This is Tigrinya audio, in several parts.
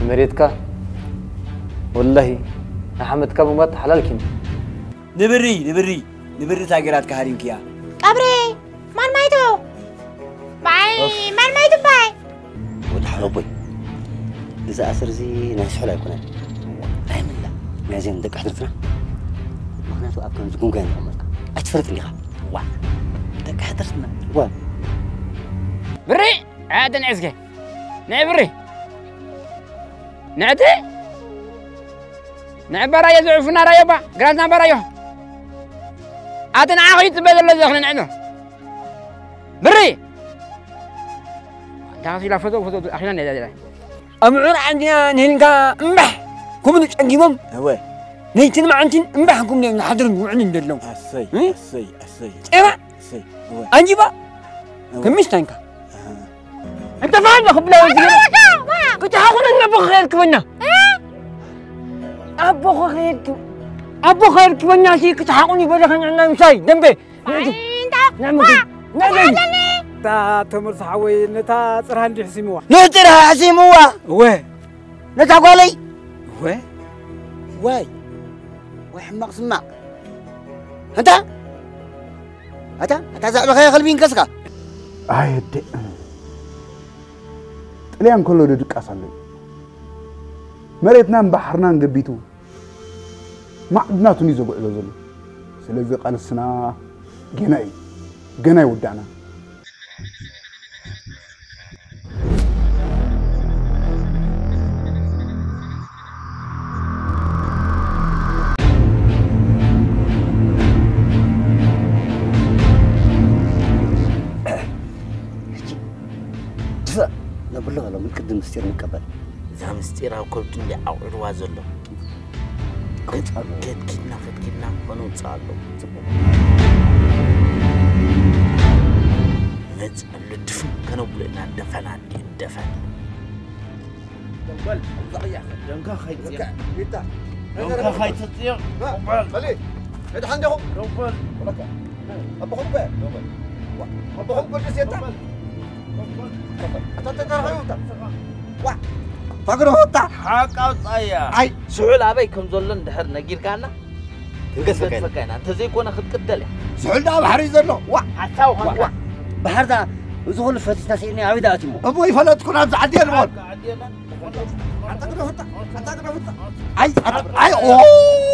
መሬትካ ወላሂ ንሓመድካ ብምባል ሓላል ኪን። ንብሪ ንብሪ ንብሪ ታገራት ካሃሪንክያ። ቀብሬ ማን ማይቶ ባይ ማን ማይቶ ባይ። ወዲ ሓረቦይ፣ እዚ ኣሰር እዚ ናይ ስሑል ኣይኮነን። ኣይምላ። ናይዘን ደቂ ሕድርትና። ምኽንያቱ ኣብ ከምዚ ጉንጓ እዮም ዝቐመጥካ። ኣይትፈልጥን ዲኻ? ዋ፣ ደቂ ሕድርትና። ዋ። ብሪ፣ ኣደን ዕዝገ። ናይ ብሪ። ንዕቲ? ንዕባ ራዮ ዝዕፉና ራዮባ፣ ግራትና ባራዮ። ኣቲ ንዓኺ እዩ ትበል ዘሎ ዘኽነ ንዕኖ። ብሪ! ኣንታ ኸሲላ ፈቶ ፈቶ ኣኺላ ነዳ ደላ። ኣብ ምዑር ዓንዲና ንህልካ እምባሕ ክብሉ ጸጊቦም። እወ። ነይትን መዓንትን እምባሕ ክብሉ እዮም ዝሓድሩን ዝውዕሉን ዘለዉ። ኣሰይ፣ እ? ኣሰይ፣ ኣሰይ። ጤባ? ኣሰይ፣ እወ። ኣንጂባ? እወ። ከሚስ ታንካ? ኣሃ። እንተ ፋን ክብላ ወዲ። ክትሓቑን ኣለኹ ክብል ክበና። እ? ኣቦ ክብል ክብ-፣ ኣቦ ክብል ክበና ሲ ክትሓቑን ይበለ ከንዕና ምሳይ ደንበ። ኣይ፣ እንታ-፣ ንዕመቱ፣ ዋ፣ ንዕመቱ። ተሓዘኒ። እታ ተመርሶ ሓወይ ነታ ጽርሃ እንዲሕ ሲምዋ። ነታ ጽርሃ ሲምዋ። እወ። ነታ ጓለይ። እወ። ዋይ። ወይ ሕማቕ ስማዕ። ኣንታ? ኣታ? ኣታ ዛዕባኸ ከልቢ ይንከስካ? ኣየደ። ጥልያን ከሎ ዶ ድቃስ ኣሎ? መሬትናን ባሕርናን ገቢቱ ማዕድናቱን እዩ ዘጉዕዞ ዘሎ። ስለዚ ቃልስና ገና እዩ። ገና ኣይወዳእናን። ሕጂ ድፋእ ነብሎ ሎሚ ቅድም ምስጢር ንቀበል። እዛ ምስጢር ኣብ ከብዱ እንዲ ዓቑርዋ ዘሎ። ከውፅእ ኣለዎ። ከድኪድና፣ ከድኪድና ከነውፅእ ኣለዎ። ፅቡቅ። መፅእ ኣሎ፣ ድፍን ከነብሎ ኢና፣ ደፈና እንዲ ደፈን። ደንበል፣ እዛ ቅያ። ደንካ ከይትፅዮ። ቢታ። ደንካ ከይትፅዮ። ባ፣ ደንበል። በሊ። ሕድ ሓንደኹም። ደንበል። ወለካ። ኣቦኹም በ። ደንበል። ዋ፣ ኣቦኹም ቅዱስ የታ። ደንበል። ደንበል። ኣታ ተተረኸቡ እታ። ዋ፣ ታግረኹ እታ። ሓቅ ኣውፃያ። ኣይ። ስሑል ኣበይ ከም ዘሎ እንድሕር ነጊርካና፣ ክንገድፈካ ኢና። ክንገድፈካ ኢና። እንተዘይኮነ ክትቅተል እያ። ስሑል ደኣ ባሕሪ እዩ ዘሎ። ዋ። ሓሳብ ዋ፣ ኾንካ። ዋ። ባሕርዛ፣ እዚ ኹሉ ፈቲስና ስኢንና ኣበይ ደኣ ኣትዩሞ? እሞ ይፈለጥኩ ናብዚ ዓዲ እየ ንበል። ሓቂ ዓዲ የለን። ኣታ ግደፉታ፣ ኣታ ግደፉታ። ኣይ፣ ኣታ፣ ኣይ፣ ኦ፣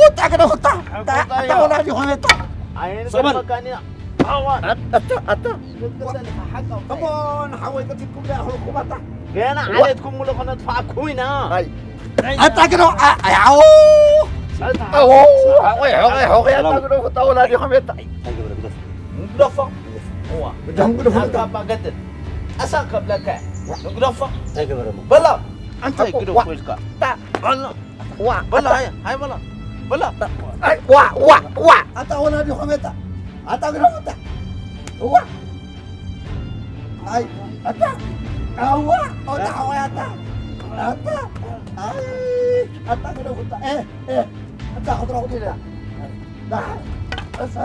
ኣታ ግደፉታ። ኣታ፣ ኣታ ወላዲኹም እታ። ኣየን ሰበል። ገድፈካኒ። ኣዋ። ኣታ፣ ኣታ። ክትቅተል ኢኻ፣ ሓቂ ኣውፃያ። እሞ ንሓወይ ቀቲልኩም ዶ ይኣኽለኩም ኣታ? ገና ዋ። ዓሌትኩም ሙሉ ከነጥፍኣኩም ኢና። ኣይ። ኣታ ግደፉ፣ ኣ-፣ ኣይ፣ ኣዎ። ኣታ። ኣዎ። ሆይ፣ ሆይ፣ ሆይ፣ ኣታ ሰላም። ግደፉ፣ እታ ወላዲኹም እታ። እንታይ ገበረ ግደፍ? ንግደፎ። እዋ። ብደም ግደፉ። ኣብ ካባ ገድል። ጠሳ ከብለካ። ንግደፎ። እንታይ ገበረ እሞ? በላ። እንታይ ኣቦ፣ ግደፎ ዋ። ኢልካ? ታ። በላ። ዋ። በላ፣ ሃይ፣ ሃይ በላ። በላ። ኣይ፣ ዋ፣ ዋ፣ ዋ። ኣታ ወላዲኹም እታ። ኣታ ግደፉ እታ። እዋ። ኣይ፣ ኣታ። ኣዋ፣ ኣታ ሓወይ ኣታ። ኣታ። ኣይ፣ ኣታ ግደፉ እታ። ኤ፣ ኤ። ኣታ ክትረኽቡ ኢለ። ደሓን። እሰ፣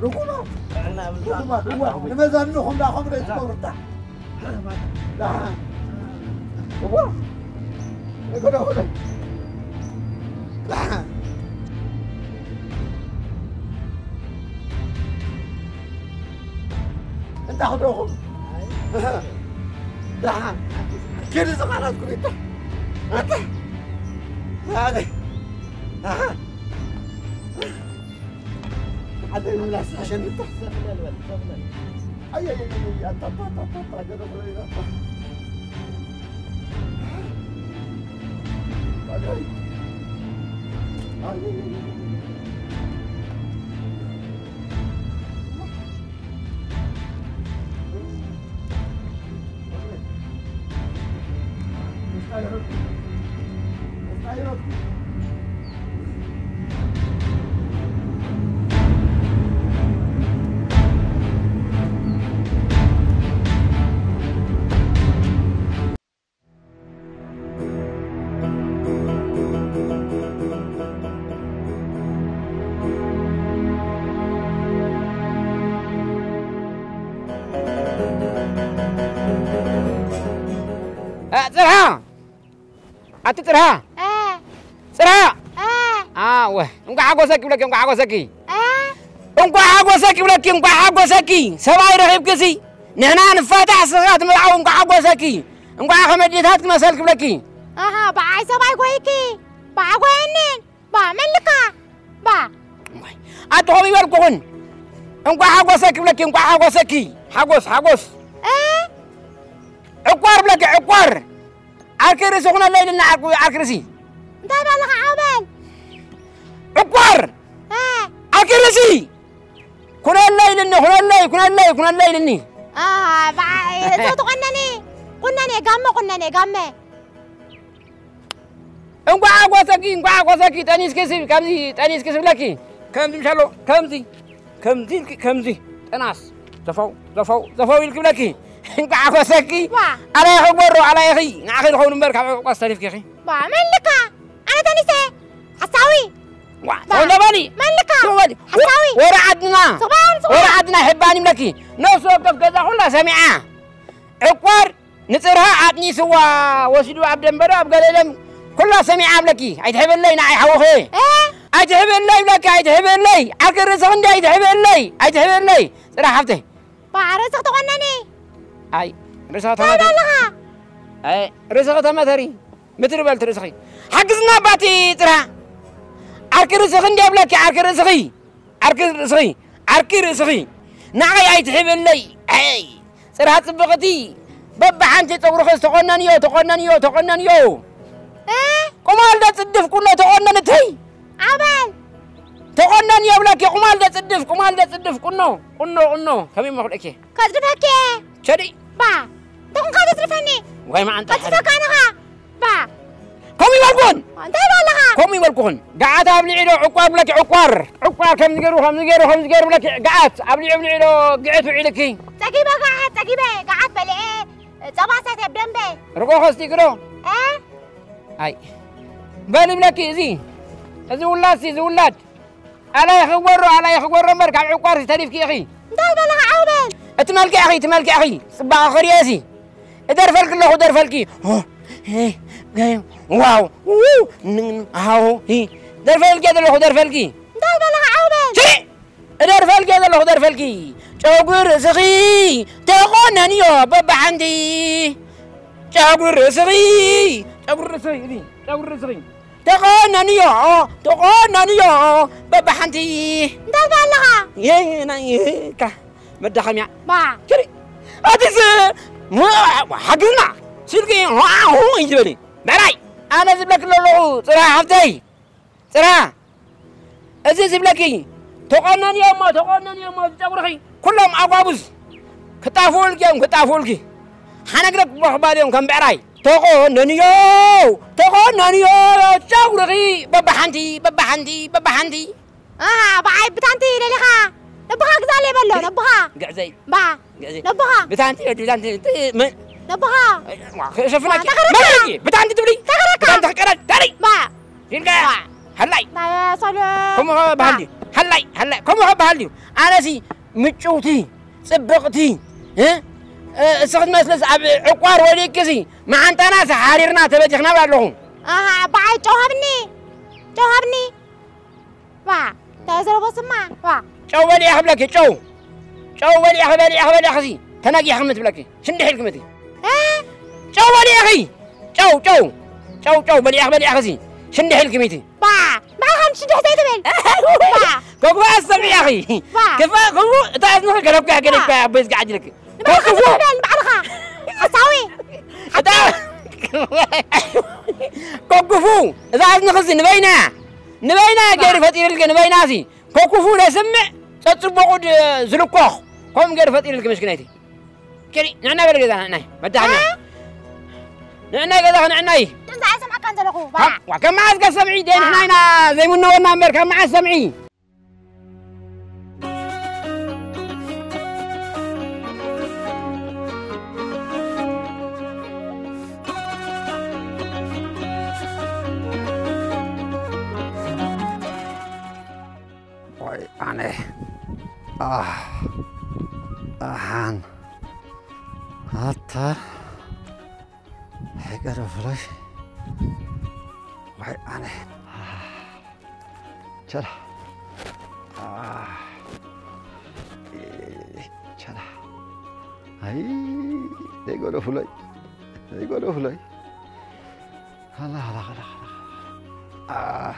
ርኩኖ። ጥዕና ብዛ። ርኩማት፣ እዋ፣ ንመዛንኹም ደኣ ከምኡ ዶ ትገብሩ እታ? ደሓን። እዋ። ኣይኮነ፣ ኣይኮነ። ደሓን። እንታይ ክትረኹም? ደሓን። ኪዱ ዝቓላትኩም ይታ። ኣታ። ኣታ። ኣታ። ሓደ ምላስ ኣሸንታ። ኣይ፣ ኣይ፣ ኣይ፣ ኣይ፣ ኣታ፣ ኣታ፣ ኣታ፣ ኣታ፣ ኣታ፣ ገለ ፍረ ኢላ፣ ኣታ። ኣይ፣ ኣይ። ኣይ፣ ኣይ፣ ኣይ፣ ኣይ። ኣጽርሃ! ኣቲ ጽርሃ፣ እ፣ ጽርሃ። እ። ኣወ፣ እንኳዕ ሓጎሰኪ ብለኪ፣ እንኳዕ ሓጎሰኪ። እ? እንኳዕ ሓጎሰኪ ብለኪ፣ እንኳዕ ሓጎሰኪ። ሰብኣይ ረኺብኪ ሲ። ንሕና ንፋታሕ ስኻ ትምርዓው፣ እንኳዕ ሓጎሰኪ። እንኳዕ ከም ኣዴታት ክመሰልኪ ብለኪ። ኣሃ፣ ብዓይ ሰብኣይ ጎይኪ። ብዓ ጎየኒ። ባ፣ መልካ። ባ። ኣቲ ኸም ይበልኩኽን። እንኳዕ ሓጎሰኪ ብለኪ፣ እንኳዕ ሓጎሰኪ። ሓጎስ፣ ሓጎስ። እ? ዕቋር ብለኪ፣ ዕቋር። ዓርኪ ርእሲ ኩነለይ ኢልና ዓርኪ፣ ዓርኪ ርእሲ። እንታይ በልኻ ዓው በል? ዕቋር! እ። ዓርኪ ርእሲ! ኩነለይ ኢልኒ፣ ኩነለይ፣ ኩነለይ፣ ኩነለይ ኢልኒ። ኣሃ፣ በዓ-፣ እቶ ትቆነኒ። ቁነኒ፣ ጋመ ቁነኒ፣ ጋመ። እንኳዕ ሓጎሰኪ፣ እንኳዕ ሓጎሰኪ። ጠኒስኪ ሲ፣ ከምዚ ጠኒስኪ ሲ ብለኪ። ከምዚ ምሻሎ፣ ከምዚ። ከምዚ ኢልኪ፣ ከምዚ። ጠናስ። ዘፈው፣ ዘፈው፣ ዘፈው ኢልኪ ብለኪ። እንኳዕ ሓጎሰኪ። ዋ። ኣላይኺ ግበሮ፣ ኣላይኺ። ንዓኺ ዝኸውን እምበር ካብ ዕቋስ ተሪፍኪ ኢኺ። ዋ፣ መን ልካ? ኣነ ተኒሰ። ሓሳዊ። ዋ፣ ዋ። ተው በሊ። መን ልካ? ተው በሊ። ሓሳዊ። ወረ ዓድና። ስቕ በል፣ ስቕ በል። ወረ ዓድና ይሕባን ይብለኪ። ነፍሲ ወከፍ ገዛ ኩላ ሰሚዓ። ዕቋር ንጽርሃ ኣጥኒስዋ ወሲዱ ኣብ ደንበዶ ኣብ ገለለም ኩላ ሰሚዓ ብለኪ። ኣይትሕበለይ ንዓይ ሓውኺ። እ? ኣይትሕበለይ ብለኪ፣ ኣይትሕበለይ። ዓርኪ ርእስኺ እንዲ ኣይትሕበለይ፣ ኣይትሕበለይ። ጽርሃ ሓፍተይ። ባ፣ ርእስኺ ተቆነኒ። ኣይ፣ ርእስኺ እንታይ ተመተሪ። ኣለኻ? ኣይ፣ ርእስኺ ተመተሪ። ምትሪ በልቲ ርእስኺ። ሓግዝና ባቲ ጽርሃ። ዓርኪ ርእስኺ እንዲ ብለኪ፣ ዓርኪ ርእስኺ። ዓርኪ ርእስኺ፣ ዓርኪ ርእስኺ። ንዓይ ኣይትሕበለይ። ኣይ፣ ጽርሃ ጽብቕቲ። በብሓንቲ ጸጉርኺ ተቆነንዮ፣ ተቆነንዮ፣ ተቆነንዮ። እ? ቁማል ደ ጽድፍ ቁኖ ተቆነንተይ። ኣበል። ተቆነንዮ ብለኪ፣ ቁማል ደ ጽድፍ፣ ቁማል ደ ጽድፍ ቁኖ፣ ቁኖ፣ ቁኖ። ከመይ መኽልእኪ? ከጽድፈኪ እየ። ቸዲ። ባ፣ ተኹንካ ተጽድፈኒ። ወይ መዓንጣ ከጽድፈካ ንኻ። ባ። ከምኡ ይበልኩን። እንታይ ይበልኻ? ከምኡ ይበልኩኽን። ገዓት ኣብሊዑ ዶ ዕቋር ብለኪ ዕቋር። ዕቋር ከምዚ ገይሩ፣ ከምዚ ገይሩ፣ ከምዚ ገይሩ ብለኪ ገዓት ኣብሊዑ ኣብሊዑ ዶ ግዕት ውዒልኪ? ጸጊበ ገዓት፣ ጸጊበ ገዓት በሊዐ፣ ጸባ ሰትየ ብደንበ። ርጎ ከስቲኪ ዶ? እ? ኣይ። በሊ ብለኪ እዚ፣ እዚ ውላድ ሲ፣ እዚ ውላድ። ኣላይ ክጎሮ፣ ኣላይ ክጎሮ እምበር ካብ ዕቋር ተሪፍኪ ኢኺ። እንታይ በለኻ ዓው በል? እቲ መልክዕኺ፣ እቲ መልክዕኺ፣ ጽባቐኺ ርእየሲ። እደርፈልኪ ኣለኹ፣ ደርፈልኪ። ሆ፣ ሄ፣ ገይ፣ ዋው፣ ው፣ ን፣ ሃው፣ ሂ። ደርፈልኪ ዘለኹ፣ ደርፈልኪ። እንታይ በለኻ ዓው በል? ሽሪ! እደርፈልኪ ዘለኹ፣ ደርፈልኪ። ጨጉሪ ርእስኺ ተቆነንዮ በብሓንቲ። ጨጉሪ ርእስኺ፣ ጨጉሪ ርእስኺ፣ እዚ፣ ጨጉሪ ርእስኺ። ተቆነንዮ፣ ተቆነንዮ፣ በብሓንቲ። እንታይ ኣለኻ? የናይካ መዳኸምያ። ባ። ሽሪ፣ ኣቲስ፣ ሞ-፣ ሓግዝና፣ ስልኪ፣ ዋ፣ ሁ፣ እዩ ዝበሊ። በራይ፣ ኣነ ዝብለኪ ዘለኹ፣ ጽራ ሓፍተይ፣ ጽራ። እዚ ዝብለኪ፣ ተቆነንዮ እሞ፣ ተቆነንዮ እሞ፣ ጨጉርኺ፣ ኩሎም ኣጓቡዝ ክጣፍኡልኪ እዮም፣ ክጣፍኡልኪ። ሓነግረክ ክባልዮም ከም ብዕራይ። ተቆነንዮ፣ ተቆነንዮ፣ ጨጉርኺ በብሓንቲ፣ በብሓንቲ፣ በብሓንቲ። ኣሃ፣ ብዓይ ብታንቲ ደሊኻ። ነብኻ ግዛለይ በሎ፣ ግዕዘይ። ነብኻ። ግዕዘይ። ባ። ግዕዘይ። ነብኻ። ብታንቲ፣ ብታንቲ፣ ት-፣ መ-፣ ነብኻ። ዋ፣ ሸፍናኪ። ዋ፣ ተኸረካ። መን ኢልኪ? ብታንቲ ትብሊ? ተኸረካ። ብታንቲ ክቀዳድ፣ ዳሪ። ባ። ኢልካ። ዋ። ሃላይ። ናይ ሰሉ-፣ ከምኡ ከ በሃል ባ። ድዩ? ሃላይ፣ ሃላይ። ከምኡ ከ በሃል ድዩ? ኣነሲ ምጭውቲ፣ ጽብቕቲ፣ እ? እ፣ እስኺ ትመስልስ ኣብ ዕቋር ወዲቅኪሲ፣ መዓንጣናሲ ሓሪርና ተበቲኽና ብላ ኣለኹ። ኣሃ፣ ብዓይ ጨው ሃብኒ። ጨው ሃብኒ። ዋ፣ እንታይ ዘረቦ ስማ? ዋ። ጨው በሊዕኺ ብለኪ፣ ጨው። ጨው በሊዕኺ፣ በሊዕኺ፣ በሊዕኺ ሲ ተነጊሕኺ ምት ብለኪ። ሽንድሕ ኢልኪ ምት። እ? ጨው በሊዕኺ። ጨው፣ ጨው። ጨው፣ ጨው በሊዕኺ፣ በሊዕኺ ሲ ሽንድሕ ኢልኪ ምት። ባ፣ ባኻ ሽንድሕ ዘይትብል። ባ። ኮግባ ኣሰሚዕኺ። ባ። ክፋ፣ ክፉ፣ እታ እዝንኺ ገለብካ፣ ገለብካ፣ ባ። ኣቦይ ዝጋዓጅ ኢልኪ። ንባዕልኻ ኮኩፉ። ትበል፣ ንባዕልኻ። ሓሳዊ። እታ ኮኩፉ፣ እዛ እዝንኺ ንበይና፣ ንበይና ባ። ገይሩ ፈጢሩልኪ፣ ንበይና ሲ። ኮኩፉ ለስምዕ፣ ጸጽቡቑ ድ-፣ ዝልኮኽ፣ ከምኡ ገይሩ ፈጢሩልኪ፣ ምስኪነይቲ። ኪዲ፣ ንዕና በል ገዛ፣ ንዕናይ፣ መዳኸኛ። እ? ንዕናይ ገዛኺ፣ ንዕናይ። ድምፂ ኣይሰምዐካን ዘለኹ፣ ባ። ዋ፣ ካብ መዓዝ ከ ሰምዒ? ደይ ንሕና ኢና ዘይምነወና እምበር፣ ካብ መዓዝ ሰምዒ? ወይ ኣነ። ኣህ። ኣሃን። ኣታ። ሕቀረ ፍረሽ። ኣይ ኣነ ቸላ ቸላ ኣይ ዘይገደፉለይ ዘይገደፉለይ ኣላ ኣላ ኣላ ኣላ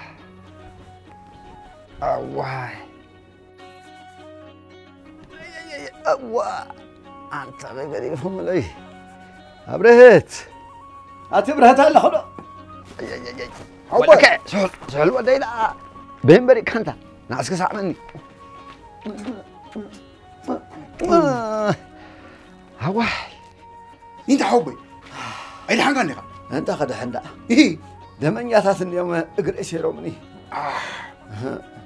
ኣዋይ እዋ ኣንታ በይ ገዲፎምለይ ኣብረህት ኣቲ ብረህት ኣለኹ ዶ ወለከ ስሑል ስሑል ወደይ ደኣ በይ እምበሪ ካንታ ንዓስከ ሳዕመኒ ኣዋይ እንተ ሓወቦይ ኣይደሓንካን ዲኻ? እንተ ክድሕን ደኣ። እሂ። ደመኛታት እንድዮም እግረይ ሰይሮምኒ።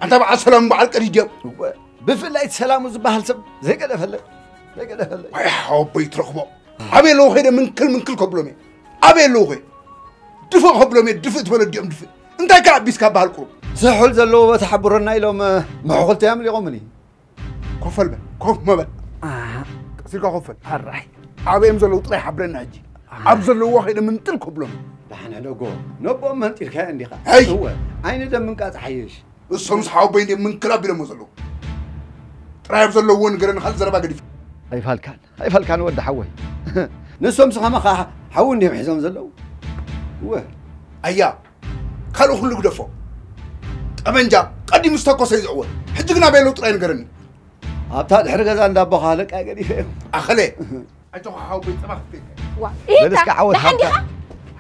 ኣንታ በዓል ሰላም በዓል ቀዲድ ድዮም? እወ። ብፍላይ እቲ ሰላሙ ዝበሃል ሰብ ዘይገደፈለይ። ዘይገደፈለይ። ኣይ ሓወቦይ ትረኽቦ። ኣበይ ኣለዉ ከይደ ምንክል ምንክል ከብሎም እየ። ኣበይ ኣለዉ ከይ? ድፍእ ከብሎም እየ። ድፍእ ትበለ ድዮም ድፍእ? እንታይ ከ ኣቢስካ በሃል ቁሩብ? ዝሑል ዘለዎ ቦታ ሓብሮና ኢሎም መሕኹልቲ ኣምሊቖምኒ። ኮፈል በል ኮፍ መበል ቀስ ኢልካ ኮፈል ሕራይ ኣበይ እዮም ዘለዉ ጥራይ ሓብረና ሕጂ ኣብ ዘለዉዎ ከይደ ምንጥል ከብሎም ደሓን ሕደጎ ነቦም መንጢልካዮ እንዲኻ ሀይ እወ ዓይኒ ደም ምንቃጽ ሓይሽ እሶምስ ሓወቦይ እንድዮም ምንክል ኣቢሎሞ ዘለዉ ጥራይ ኣብ ዘለዉዎ ንገረኒ ካልእ ዘረባ ገዲፍ ኣይፋልካን ኣይፋልካን ወዲ ሓወይ ንሶምስ ከማኻ ሓዊ እንድዮም ሒዞም ዘለዉ እወ ኣያ ካልእ ኩሉ ግደፎ። ጠበንጃ ቀዲሙ ዝተኮሰ እዩ ዝዕወት። ሕጂ ግን ኣበይ ኣለዉ ጥራይ ንገረኒ። ኣብታ ድሕሪ ገዛ እንዳ ኣቦኻ ኣለቃ ገዲፈ እዮም። ኣኸለ ኣጆኻ ሓወቦይ ጸባ ክትቤት። ዋ ኢታ በልስካ ዓወት ደሓን ሃብታ። ዲኻ?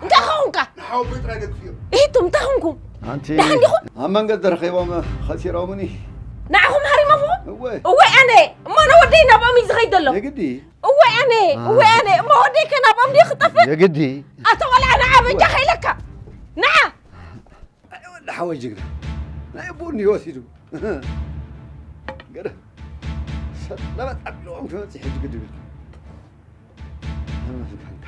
እንታይ ኾንካ? ንሓወቦይ ጥራይ ደግፍዮ። ኢቱ እንታይ ኾንኩም? ኣንቲ ደሓን ዲኹም? ኣብ መንገዲ ረኺቦም ኸሲሮምኒ። ንዓኹም ሃሪሞምኹም? እወ። እወይ ኣነ እሞ ነወደይ ናብኦም እዩ ዝኸይድ ዘሎ። የግዲ እወ ኣነ እወ ኣነ እሞ ወደይ ከ ናብኦም ድዩ ክጠፍእ የግዲ ኣቶ ቆልዓ ንዓ በጃኻ ኢለካ ንዓ ወዲ ሓወይ ጅግና ናይ ኣቦኡ እንድዩ ወሲዱ ገለ ሰብ ለበጥ ኣቢልዎም ክመፅእ ሕጂ ግድብ ኢልካ ተመስገንካ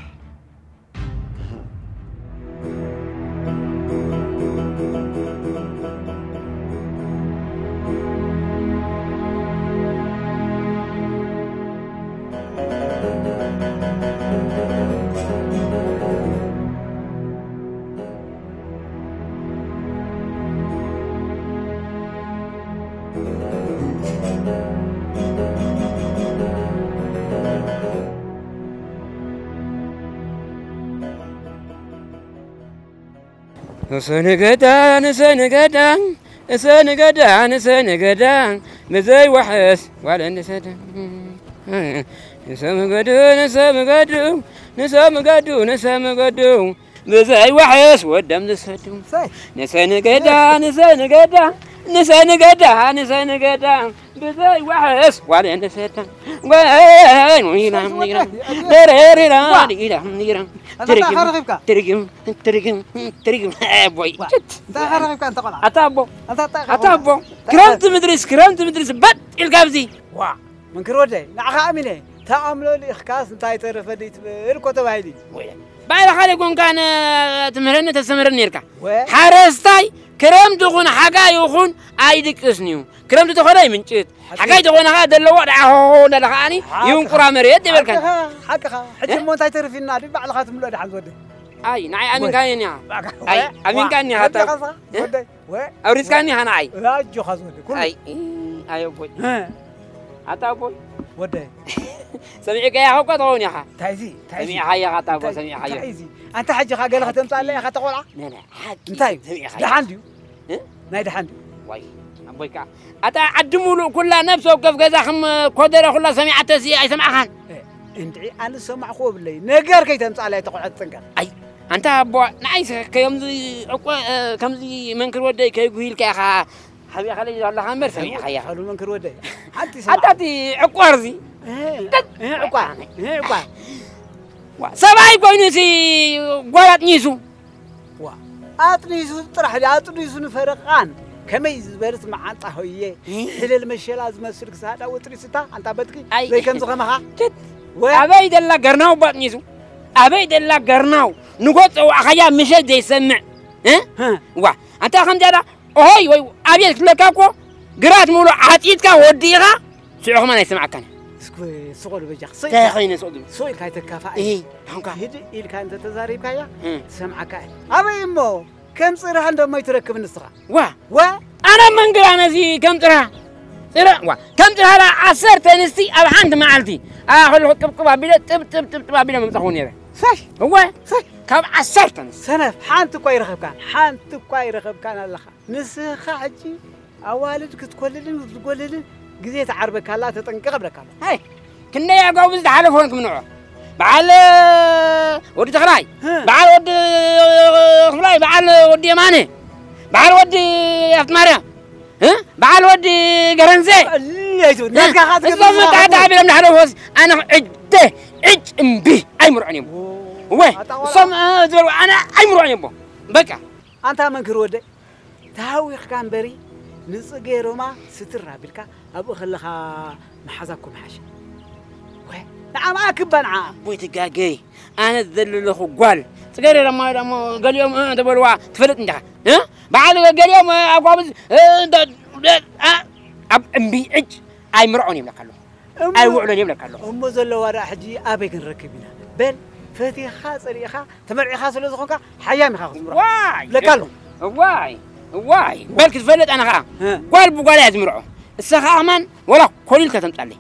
ንሰንገዳ ንሰንገዳ ንሰንገዳ ንሰንገዳ ብዘይ ዋሕስ ዋለ ንሰዳ ንሰምገዱ ንሰምገዱ ንሰምገዱ ንሰምገዱ ብዘይ ዋሕስ ወደም ዝሰዱ ንሰንገዳ ንሰንገዳ ንሰንገዳ ንሰንገዳ ብዘይ ዋሕስ ዋለ ንሰዳ ወይ ወይ ትርግም ትርግም ትርግም ትርግም ኣቦይ ኣታ ኣቦ ክረምቲ ምድሪስ ክረምቲ ምድሪስ በጥ ኢልካ ኣብዚ ዋ መንክር ወደይ ንዓኻ ኣሚነ ተኣምሎ ልኢኽካስ እንታይ ተረፈ ደይ ትብል እኮ ተባሂሉ እዩ ባዕልኻ ደይ ኮንካ ትምህረኒ ተስተምህረኒ ነርካ ሓረስታይ ክረምቲ ይኹን ሓጋይ ይኹን ኣይድቅስን እዩ ክረምቲ ተኾነ ይምንጭት ሓጋይ ተኾነ ከዓ ዘለዎ ደዓሆ እንዳለ ከዓኒ ይንቁራ መሬት ይበልካ ሓቅኻ ሕጂ እሞ እንታይ ተርፊና ድዩ ባዕልኻ ትምልኦ ደሓን ዝወደ ኣይ ንዓይ ኣሚንካኒ እኒኻ ኣይ ኣሚንካኒ እኒኻ ኣውሪስካኒ ኢኻ ንዓይ ኣጆኻ ዝወደ ኩሉ ኣይ ኣይ ኣቦይ ኣታ ኣቦይ ወደ ሰሚዕካያ እኮ ትኸውን ኢኻ እንታይ እዚ እንታይ እዚ ሰሚዕካያ ኢኻ ኣታ ኣቦ እንታይ ሰሚዕካዮ እንታይ እዚ ኣንታ ሕጂ ኻ ገለ ከተምጻለ ኢኻ ተቆልዓ ነነ ሓቂ እንታይ እዩ ሰሚዕካዮ ደሓን ድዩ እ? ናይ ደሓን ድዩ ዋይ ኣቦይ ከዓ ኣታ ዓዲ ሙሉእ ኩላ ነብሲ ወከፍ ገዛ ከም ኮደረ ኩላ ሰሚዓተሲ ኣይሰማዕኻን እንድዒ ኣነ ዝሰማዕክዎ የብለይ ነገር ከይተምጻለይ ተቆልዓ ትጽንቀር ኣይ ኣንታ ኣቦ ንዓይ ከምዚ ዕቆ ከምዚ መንክር ወደይ ከይጉሂልካ ኢኻ ሓቢእኻለይ ዘለኻ እምበር ሰሚዕኻያ ሓሉ መንክር ወደይ ሓንቲ ኣታ እቲ ዕቋር እዚ ዕቋር ዕቋር ሰብኣይ ኮይኑሲ ጓል ኣጥኒሱ ኣጥኒሱ ጥራሕ ድዩ ኣጥኒሱ ንፈረቓን ከመይ ዝበለት መዓንጣ ሆየ ሕልል መሸላ ዝመስል ክሳዳ ወጥሪስታ ኣንታ በትኪ ኣይ። ዘይከምዚ ከማኻ ችት። ወ- ኣበይ ደላ ገርናው ባጥኒሱ ኣበይ ደላ ገርናው ንጎት ፀዋዕኻያ ምሸት ዘይሰምዕ እ? እ። ዋ ኣንታ ከምዚያዳ ኦሆይ ወይ ኣብየት ክለካ እኮ ግራት ሙሉ ዓጢጥካ ወዲእኻ ስዑ ከማን ኣይሰማዕካን እስኩ ስቆ ዝበጃኽ እንታይ ኮይነ ስቕ ዝብል ስቕ ኢልካ ይተካፋ እሂ ኣሁንካ ሂድ ኢልካ እንተ ተዛሪብካያ ትሰምዓካ እያ ኣበይ እሞ ከም ጽርሃ እንደሞ ይትረክብ ንስኻ። ዋ ወ ኣነ መንግር ኣነዚ ከም ጥራ ጥረ ዋ ከም ጥራ ላ ዓሰርተ ኣንስቲ ኣብ ሓንቲ መዓልቲ ኣኸልኹ ቅብቅብ ኣቢለ ጥብ ጥብ ጥብ ጥብ ኣቢለ መምጻኹ ነይረ። ሰይ እወ ሰይ ካብ ዓሰርተ ኣንስቲ ሰነፍ ሓንቲ እኳ ይረኸብካን ሓንቲ እኳ ይረኸብካን ኣለኻ። ንስኻ ሕጂ ኣዋልድ ክትኮልልን ክትጎልልን ግዜ ተዓርበካላ ተጠንቀቕ እብለካ ኣለኹ። ኣይ ክንደይ ኣጋውብ ዝተሓለፎን ክምንዖ በዓል ወዲ ተኽላይ እ። በዓል ወዲ ክፍላይ በዓል ወዲ የማነ በዓል ወዲ ኣፍትማርያም እ? በዓል ወዲ ገረንዘ ቀሊል ኣይትበል። ናትካ ኻትከ እዞም መጣዕጣዕ ቢሎም ዝሓለፎስ ኣነ ዕደ ዕጭ እምቢ ኣይምርዖን እዮም። ወይ እሶም እ፣ ዝበሉ ኣነ ኣይምርዖን እዮም። በቃ ኣንታ መንክር ወደ ተሃዊኽካ እምበሪ ንጽጌሮማ ስትር ኣቢልካ ኣብኡ ከለኻ መሓዛ እኮ ምሓሸ። ወይ ንዓምኣ ክባ ንዓ ኣቦይ ትጋገይ ኣነ ዘለለኹ ጓል ጽገሬ ደሞ ደሞ ገሊኦም እ፣ ተበልዋ ትፈልጥ እንዲኻ እ? በዓል ገሊኦም እ፣ ኣጓብዝ እ፣ እንተ- እ፣ እ፣ ኣብ እምቢ ዕጭ ኣይምርዖን ይብለካ ኣለኹ። እሞ- ኣይውዕሎን ይብለካ ኣለኹ። እሞ ዘለዋ ደኣ ሕጂ ኣበይ ክንረክብ ኢና? በል ፈቲኻ ጸሊእኻ ተመርዒኻ ስለ ዝኾንካ ሓያም ኢኻ ክትምርዖ። ዋይ ለካ ኣሎ። ዋይ ዋይ በል ክትፈልጥ ኣነ ኸዓ እ። ጓል ብጓል እያ ዝምርዖ። እሰኻ ኣማን ወላ ኮሊል ከተምጣለይ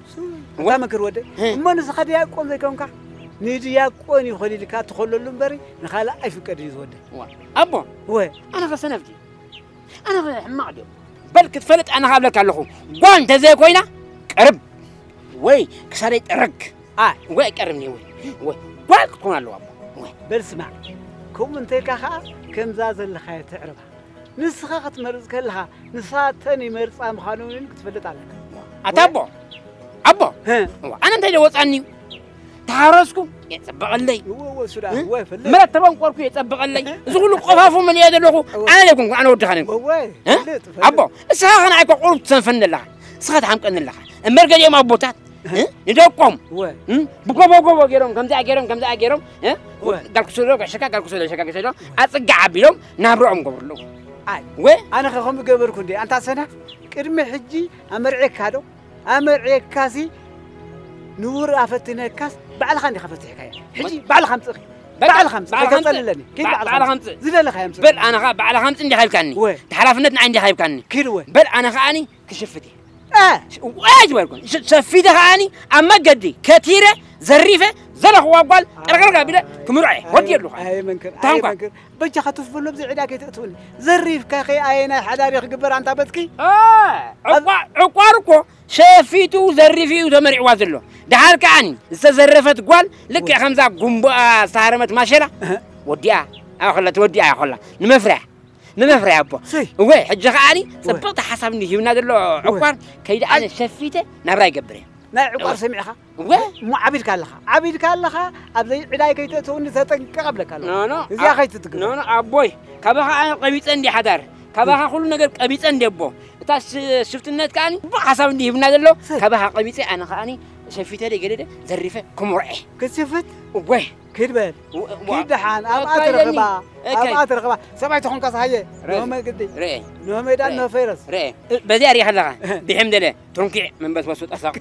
ኣታ መክር ወደ እ። እሞ ንስኻ ድያቆን ዘይኮንካ ንድያቆን እዩ ኮሊልካ ትኸለሉ እምበሪ ንኻልእ ኣይፍቀድ እዩ ዝወደ። ኣቦ ወ ኣነ ኸሰነፍቲ ኣነ ኸ ሕማቕ ድዮ በል ክትፈልጥ ኣነ ኸብለካ ኣለኹ። ጓል እንተዘይኮይና ቀርብ ወይ ክሳደይ ጠረግ ኣይ ወይ ቀርብኒ ወይ ወይ ጓል ክትኮን ኣለዋ ኣቦ ወይ በል ስማዕ ከምኡ እንተልካ ኸዓ ከምዛ ዘለኻዮ ትዕርባ ንስኻ ክትመርጽ ከለኻ ንሳተን ይመርጻ ምዃኑ እውን ክትፈልጥ ኣለካ። ኣታ ኣቦ ኣቦ እ። እዋ፣ ኣነ እንታይ ደወፃኒ እዩ ተሃረስኩ የፀበቐለይ እወ እወ ሱዳ እ? እወ ፈልጥ መለት ተበንቆርኩ የፀበቐለይ እዚ ኩሉ ቆፋፉ መን እየ ዘለኹ ኣነ ዘይኮንኩ ኣነ ወድኻ ነን እወ እ? ፈልጥ ኣቦ እስኻ ኸ ንዓይ እኮ ቁሩብ ትሰንፈኒ ኣለኻ እስኻ ትሓምቀኒ ኣለኻ እምበር ገሊኦም ኣቦታት እ? ንደቆም እወ እ? ብጎቦ ጎቦ ገይሮም ከምዚኣ ገይሮም ከምዚኣ ገይሮም እ? እወ ጋልኩሶዶ ጋሸካ ጋልኩሶዶ ሸካ ጋሸዶ ኣፅጋ ዓቢሎም ናብርኦም ገብሩ ኣለዉ ኣይ ወ ኣነ ኸ ከምኡ ገበርኩ እንዴ ኣንታ ሰነፍ ቅድሚ ሕጂ ኣመርዔካ ዶ ኣመርዔካሲ ንውር ኣፈትነካስ ባዕልኻ እንዲኻ ፈቲሕካዮ ሕጂ ባዕልኻ ምፅእኺ በቃ፣ ባዕልኻ ምፅእ ባዕልኻ ምፅእ። ከይተፀልለኒ ከይድ ባ- ባዕልኻ ባዕልኻ ምፅእ ምፅእ። ዝደለኻዮ ምፅእ በል ኣነ ኸዓ ባዕልኻ ምፅእ እንዲኻ ኢልካኒ ወ እቲ ሓላፍነት ንዓይ እንዲኻ ሂብካኒ ኪድ ወ በል ኣነ ኸዓኒ ክሽፍት እየ እ ዋይ ዝበልኩ ሸፊተ ከዓኒ ኣብ መገዲ ከቲረ ዘሪፈ ዘለኽዋ ጓል ጠርቀርቅ ኣቢለ ክምርዖ እየ ወዲ የሉ ኣይ መንክር ኣይ ታንኳ መንክር በጃኻ ትፍሎ ብዚ ዕዳ ከይተእትውኒ ዘሪፍካ ከይ ኣየናይ ሓዳር ክግበር ኣንታ በትኪ ዕቋር እኮ ሸፊቱ ዘሪፍ እዩ ተመሪዕዋ ዘሎ ድሓር ከዓኒ ዝተዘረፈት ጓል ልክዕ ከምዛ ጉንቦኣ ዝተሃረመት ማሸላ ወዲኣ ኣኸላ ትወዲኣ ኣኸላ ንመፍርያ ንመፍርያ ኣቦ ሰይ እወ ሕጂ ከዓኒ ፅብቕቲ ሓሳብ እንዲ ሂብና ዘሎ ዕቋር ከይደ ኣነ ሸፊተ ናብራ ይገብር እየ ናይ ዕቋር ሰሚዕኻ እወ እሞ ዓቢድካ ኣለኻ ዓቢድካ ኣለኻ ኣብ ዘይዕዳይ ከይተእትውኒ ተጠንቀቕ ኣብለካ ኣለኹ ኖኖ እዚኣ ከይትትግበር ኖኖ ኣቦይ ካባኻ ኣነ ቀቢፀ እንዲ ሓዳር ካባኻ ኩሉ ነገር ቀቢፀ እንዲ ኣቦ እታ ሽ- ሽፍትነት ከዓኒ ፅቡቕ ሓሳብ እንዲ ሂብና ዘሎ ካባኻ ቀቢፀ ኣነ ከዓኒ ሸፊተ ደ ገለ ደ ዘሪፈ ክምርዐ ክትሽፍት እወይ ኪድ በል ው- ዋ- ኪድ ደሓን ኣብኣ ኣካይደኒ። ትረኽባ እከይ። ኣብኣ ትረኽባ ሰብኣይ ተኾንካ ሰሃየ ርእ- ኖ መግዲ ርእ ኖ ሜዳን ርእ- ኖ ፈይረስ ርእ በዚኣ ሪኻ ኣለኻ ብሒም ደለ ትሩንኪዕ መንበስ ወሱ ጠሳቕ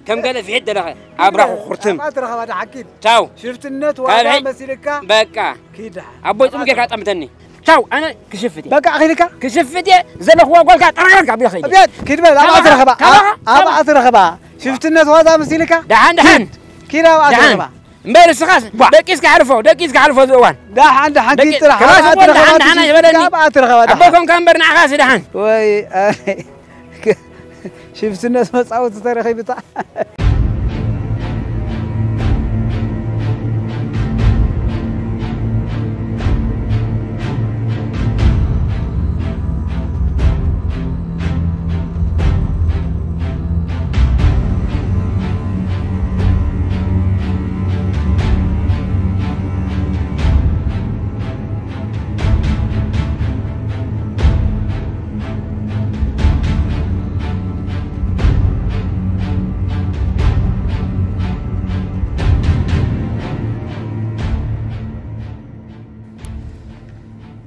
ከም ገለ ፍሒት ደለኸ ኣብራኹ ኩርትም ኣብኣ ትረኽባ ደሓን ኪድ ቻው ሽፍትነት ካብ ዋጋ ሕጂ- መሲልካ በቃ ኪድ ደሓን ኣቦይ ፅቡቅ ጌርካ ጠምተኒ ቻው ኣነ ክሽፍት እየ በቃ ኣኺልካ ክሽፍት እየ ዘለኽዋ ጓልካ ጠራርካ ቢለ ኸይደ እብያት ኪድ በል ኣብኣ ካባኻ- ትረኽባ ካባኻ- ኣብኣ ትረኽባ ሽፍትነት ዋዛ መሲልካ ደሓን ደሓን ኪድ ኣብኣ ደሓን ትረኽባ እምበር እስኻስ ቧ። ደቂስካ ሕልፎ ደቂስካ ሕልፎ እዚ እዋን ደሓን ደሓን ደቂ- ኪድ ጥራሕ ከማስ ኣብኣ እኮ ደሓን ትረኽባ ደሓን ኣይበለኒ። ኣብኣ ትረኽባ ኣቦ ደሓን ኮንካ እምበር ንዓኻስ ደሓን ወይ ኣይ፣ ሽፍትነት መፃወቲ ተረኺብታ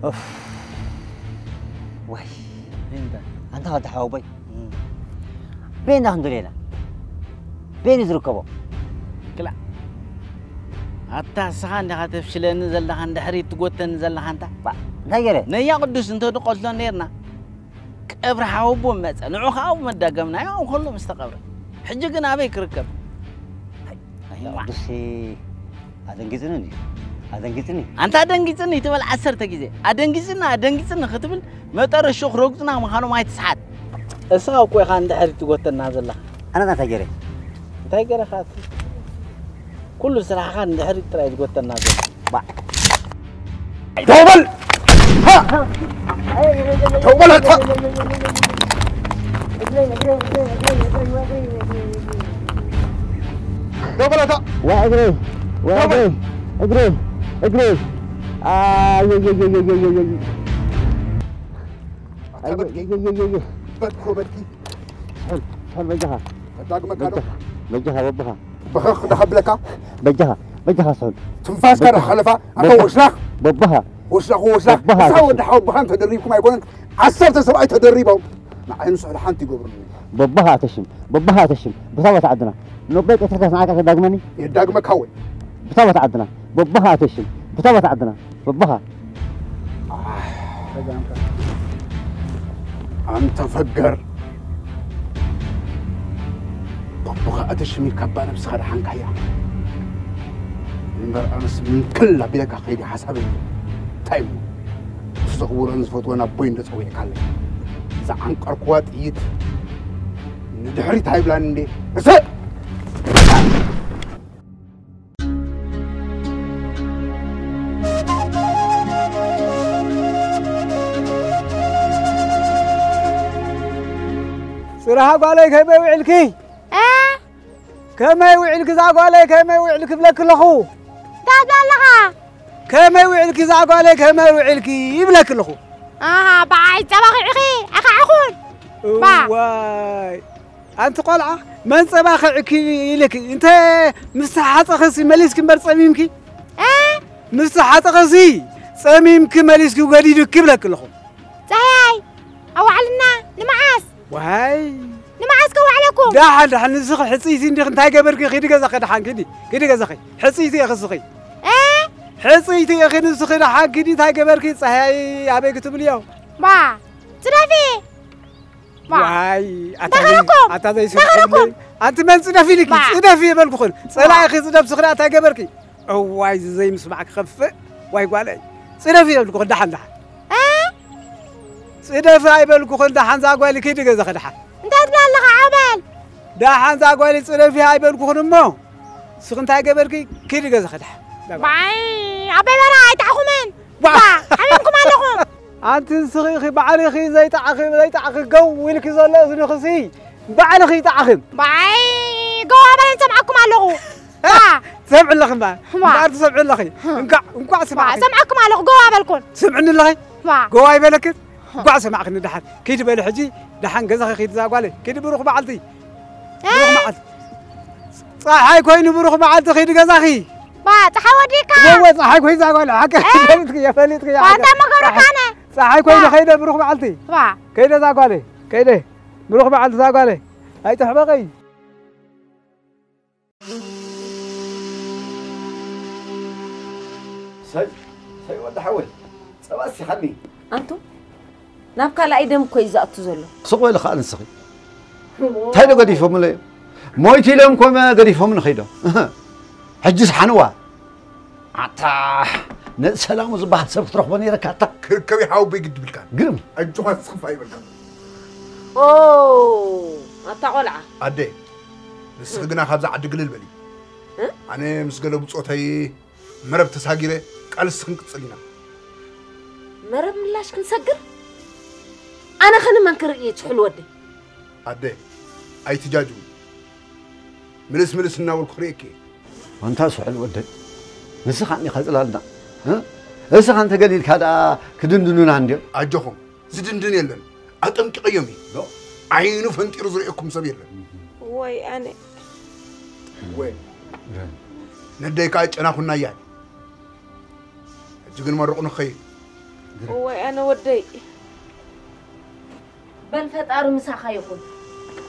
ኡፍ። ዋይ። ኣንታ ወዲ ሓወቦይ። በይና ክንደልየና። በይኑ ዝርከቦ። ክላ። ኣታ እስኻ እንዲኻ ተፍሽለኒ ዘለኻ፣ ንድሕሪት ትጎተኒ ዘለኻ ኣንታ። ባ፣ እንታይ ገይረ? ነያ ቅዱስ እንተድቀትሎ ነይርና፣ ቀብሪ ሓወቦ መጸ። ንዑ ኸኣ መዳገምናዮ፣ ኣብ ከሎ ምስ ተቐብረ። ሕጂ ግን ኣበይ ክርከብ? ኣይ፣ ኣይ፣ ቅዱስ ኣደንጊጽኒ እንድዩ። ኣደንጊጽኒ። ኣንታ ኣደንጊጽኒ ትበል ዓሰርተ ግዜ። ኣደንጊጽኒ፣ ኣደንጊጽኒ ክትብል መጠረሹ ክረግጹና ምዃኖም ኣይትስሓት። እስኻ እኮ ኢኻ ንድሕሪት ትጎተና ዘለኻ። ኣነ እንታይ ገይረ? እንታይ ገይረኻ? ኩሉ ስራሕኻ ንድሕሪት ጥራይ ትጎተና ዘሎ። ባ። ደው በል! ሃ! ደው በል ኣታ! ደው በል ኣታ! ዋ እግረይ! ዋ እግረይ! እግረይ! እግረይ! ኣየየየየየየ! ኣታ በድኪ! ኣየየየየ! በድኮ በድኪ! ስሑል! ስሑል በጃኻ! መዳግመካ ዶ? በጃኻ! በጃኻ በብኻ! በኸኽ ዳኸብለካ! በጃኻ! በጃኻ ስሑል! ትንፋስካ በጃኻ! ዳኸለፋ! ኣታ በጃኻ! ወሽላኽ! በብኻ! ወሽላኽ ወሽላኽ! በብኻ! ንስኻ ወዲ ሓወቦኻን ተደሪብኩም ኣይኮነን፣ ዓሰርተ ሰብኣይ ተደሪቦም ንዓይ ንስሑል ሓንቲ ይገብሩኒ። በብኻ ኣተሽም! በብኻ ኣተሽም! ብታቦት ዓድና! ነቦይ ቀትርካስ ንዓካ ከዳግመኒ? የዳግመካ ወይ? ብታቦት ዓድና! በብኻ ኣተሽም! ብታቦት ዓድና! በብኻ! ኣንተ ፈገር! በብኻ ኣተሽም ኢልካ እባ ነብስኻ ደሓንካያ። እምበር ኣነስ ምንክል ኣቢለካ ከይደ ሓሳበይ። እንታይ እሞ? እቲ ዘኽብሮን ዝፈትዎን ኣቦይ እንዶ ጸዊዕካለይ። ዝዓንቀርኩዋ ጥይት ንድሕሪት ኣይብላን እንዴ? እሰ! ጽራሃ ጓለይ ከመይ ውዕልኪ? እ? ከመይ ውዕልኪ እዛ ጓለይ፣ ከመይ ውዕልኪ እብለኪ ኣለኹ። እንታይ ትብል ኣለኻ? ከመይ ውዕልኪ እዛ ጓለይ፣ ከመይ ውዕልኪ ይብለኪ ኣለኹ። ኣሃ፣ በዓይ ጸባ ኺዕኺ፣ ኣኻ ዕኹን። ባ። እዋይ፣ ኣንቲ ቆልዓ፣ መን ጸባ ኺዕኪ ኢልኪ? እንተ ምስ ተሓጸኸሲ መሊስኪ እምበር ጸሚምኪ? እ? ምስ ተሓጸኸሲ ጸሚምኪ መሊስኪ ገዲዱኪ ይብለኪ ኣለኹ። ጸሃያይ፣ ኣዋዕልና፣ ንመዓስ? ዋይ። ንመዓስ ከዋዕለኩም? ደሓን፣ ደሓን፣ ንስኺ ሕጽይቲ እንዲኺ እንታይ ገበርኪ? ኪዲ ገዛኺ ደሓን፣ ኪዲ፣ ኪዲ ገዛኺ። ሕጽይቲ ኢኺ ንስኺ። እ? ሕጽይቲ ኢኺ ንስኺ ደሓን፣ ኪዲ እንታይ ገበርኪ? ጸሃያይ ኣበይ ክትብልዮ? ባ፣ ጽደፊ። ባ። ዋይ፣ ኣታ ዘይ-፣ እንዳኸረኩም። ኣታ ዘይስምዓኒ። እንዳኸረኩም። ኣንቲ መን ጽደፊ ኢልኪ? ባ። ጽደፊ የበልኩኽን። ባ። ጸላኢኺ ጽደፍ ስኽሪ ኣታ ገበርኪ? እዋይ፣ እዚ ዘይምስማዕ ክኸፍእ። ዋይ ጓለይ፣ ጽደፊ የብልኩኽን፣ ደሓን፣ ደሓን። እ? ጽደፊ ኣይበልኩኽን፣ ደሓን፣ እዛ ጓሊ ኪዲ ገዛኺ፣ ደሓን። እንታይ ትብል ኣለኻ፣ ዓው በል? ደሓን፣ እዛ ጓሊ ጽደፊ ኣይበልኩኽን እሞ፣ ንስኺ እንታይ ገበርኪ? ኪዲ ገዛኺ፣ ደሓን። ባይ፣ ኣበይ በራ፣ ኣይጠዓኹምን። ባ። ባ፣ ሓሚምኩም ኣለኹም። ኣንቲ ንስኺ ኢኺ ባዕልኺ ዘይጠዓኺ፣ ዘይጠዓኺ ገው ኢልኪ ዘሎ እዝንኽሲ፣ ባዕልኺ ይጠዓኺ። ባይ፣ ገው ኣበለን ሰምዓኩም ኣለኹ። ባ። ትሰምዒ ኣለኺ እምበኣር። ባ። እምበኣር ትሰምዒ ኣለኺ። ህም። እንኳዕ፣ እንኳዕ ባ፣ ስማዕኪ። ሰምዓኩም ኣለኹ፣ ጎዋ በልኩን። ትሰምዕኒ ኣለኺ? ባ። ጎዋ ኣይበለክን? ህም። እንኳዕ ሰማዕክኒ ደሓን። ኪዲ በሊ ሕጂ፣ ደሓን ገዛኺ ኪዲ እዛ ጓለይ። ኪዲ ብሩኽ መዓልቲ። እ? ብሩኽ መዓልቲ። ጸሓይ ኮይኑ ብሩኽ መዓልቲ ኪዲ ገዛኺ። ባ፣ ጸሓይ ወዲእካ። እወ፣ ጸሓይ ኮይኑ እዛ ጓለይ። ሓቂ እ? ፈሊጥክዮ፣ ፈሊጥክዮ፣ ባ፣ ሓቂ። እንታይ መገሩካ ጸሓይ፣ ኣነ? ጸሓይ ኮይኑ ባ። ከይደ ብሩኽ መዓልቲ። ባ። ከይደ እዛ ጓለይ፣ ከይደ። ብሩኽ መዓልቲ እዛ ጓለይ። ኣይትሕመቐይ። ሰይ፣ ሰይ ወዲ ሓወይ፣ ጸባ እስኻኒ። ኣንቱ፣ ናብ ካልኣይ ደም እኮ እዩ ዝኣቱ ዘሎ። ስቕ በሊ ከኣ ንስኺ። እንታይ ዶ ገዲፎምለይ? ሞይቱ ኢሎም ኮመ ገዲፎምኒ ከይዶም። እህ፣ ሕጂስ ሓንዋ። ኣታ፣ ነዚ ሰላሙ ዝበሃል ሰብ ክትረኽቦ ነይረካ ኣታ። ክርከብ ይሓውቦ ይግድብልካ። ግርም። ኣጆኻ ትስኽፍ ኣይበልካ። ኦ፣ ኣታ ቆልዓ። ኣደ፣ ንስኺ ግና ካብዛ ዓዲ ግልል በሊ። እ? ኣነ ምስ ገለ ብጾተይ መረብ ተሳጊረ ቃልሲ ክንቅጽል ኢና። መረብ ምላሽ ክንሰግር? ኣነ ኸ ንመን ክርኢ እየ ስሑል ወደይ? ኣደ፣ ኣይትጃጅዊ። ምልስ ምልስ እናበልኩ ክርእየኪ እየ። ኣንታ ስሑል ወደይ፣ ንስኻ እንዲኻ ጽላልና፣ እ? እስኻ እንተገሊልካ ደኣ ክድንድኑና እንድዮም። ኣጆኹም፣ ዝድንድን የለን። ኣጠንቂቐዮም እየ። ዶ? ዓይኑ ፈንጢሩ ዝርእየኩም ሰብ የለን። ወይ ኣነ። ወይ። ነደይ ከኣ ጨናኹና እያ። ሕጂ ግን መርቑ ንኸይድ። እዋይ ኣነ ወደይ። በል ፈጣሪ ምሳኻ ይኹን።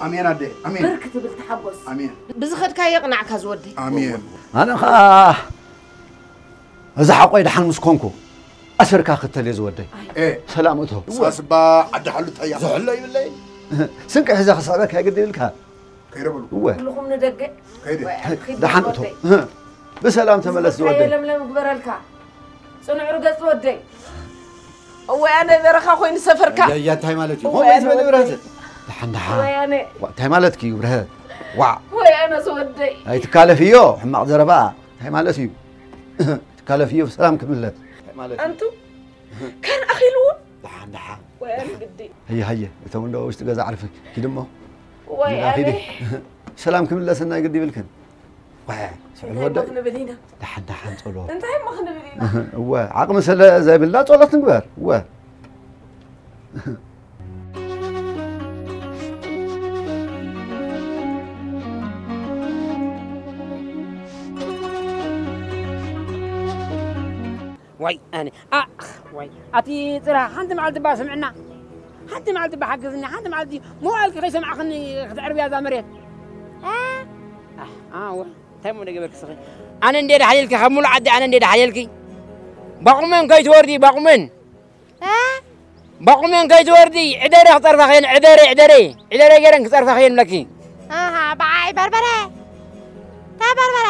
ኣሜን ኣደ፣ ኣሜን። ብርክ ትብል ተሓጎስ። ኣሜን። ብዝኸድካዮ የቕናዕካ ዝወደይ። ኣሜን። ኣነ ኸኣ እዛ ሓቆይ ደሓን ምስ ኮንኩ ኣሰርካ ክተል እየ ዝወደይ። ኤ ሰላም እቶ። ሳስባ ዓዲ ሓሉታ እያ። ዝሕሎ ይብለይ። ስንቂ ሒዘ ክስዕበካ ይግድ ይብልካ። ከይደ በሉ። እወ ኩልኹም ንደገ ከይደ። ወይ፣ ኪድ ደሓን ወደይ። እቶ። ብሰላም ተመለስ ዝበልካዮ ዝወደይ። ለምለም ግበረልካ። ጽኑዕ ርገጽ ወደይ። እወ ኣነ በረኻ ኮይኑ ዝሰፈርካ። ያያ እንታይ ማለት እዩ? እወ ከምኡ ኣነ ኣይትበል ወደይ። ብረህ። ደሓን ደሓን። ወይ ኣነ ዋ፣ እንታይ ማለትኪ እዩ ብረህ? ዋ ወይ ኣነ ዝወደይ። ኣይትካለፍዮ ሕማቕ ዘረባ። እንታይ ማለት እዩ? ትካለፍዮ ብሰላም ክምለስ። እንታይ ማለት እዩ? ኣንቱ ከን ኣኺልዎ። ደሓን ደሓን። ወይ ኣነ ግዲ። ሃየ ሃየ እቶም እንዶ ውሽጢ ገዛ ዓርፊ ኪድሞ። ወይ ኣነ ኪዲ። ሰላም ክምለሰና ግዲ ይብልክን። ዋ፣ ስዕል እንታይ ወደ እሞ ክንብል ኢና? ደሓን ደሓን ጸሎ። እንታይ እሞ ክንብል ኢና? እወ ዓቕሚ ስለ ዘይብልና ጸሎት ንግበር። እወ ዋይ ኣነ ኣኽ ዋይ ኣቲ ጽራ ሓንቲ መዓልቲ ባ ስምዕና ሓንቲ መዓልቲ ባ ሓግዝኒ ሓንቲ መዓልቲ መዋእልኪ ከይሰማዕኽኒ ክትዕርብያ እዛ መሬት ኣህ ኣወ እንታይ እሞ ደገበርኪ ስኺ ኣነ እንዴ ደሓየልኪ ካብ ሙሉ ዓዲ ኣነ እንዴ ደሓየልኪ ባቑመን ከይትወርዲ ባቑመን እ? ባቑመን ከይትወርዲ ዕደረ ክጸርፋኽየን ዕደረ ዕደረ ዕደረ ገይረን ክጸርፋኽየን ብለኪ ኣሃ ብዓይ በርበረ እንታይ በርበረ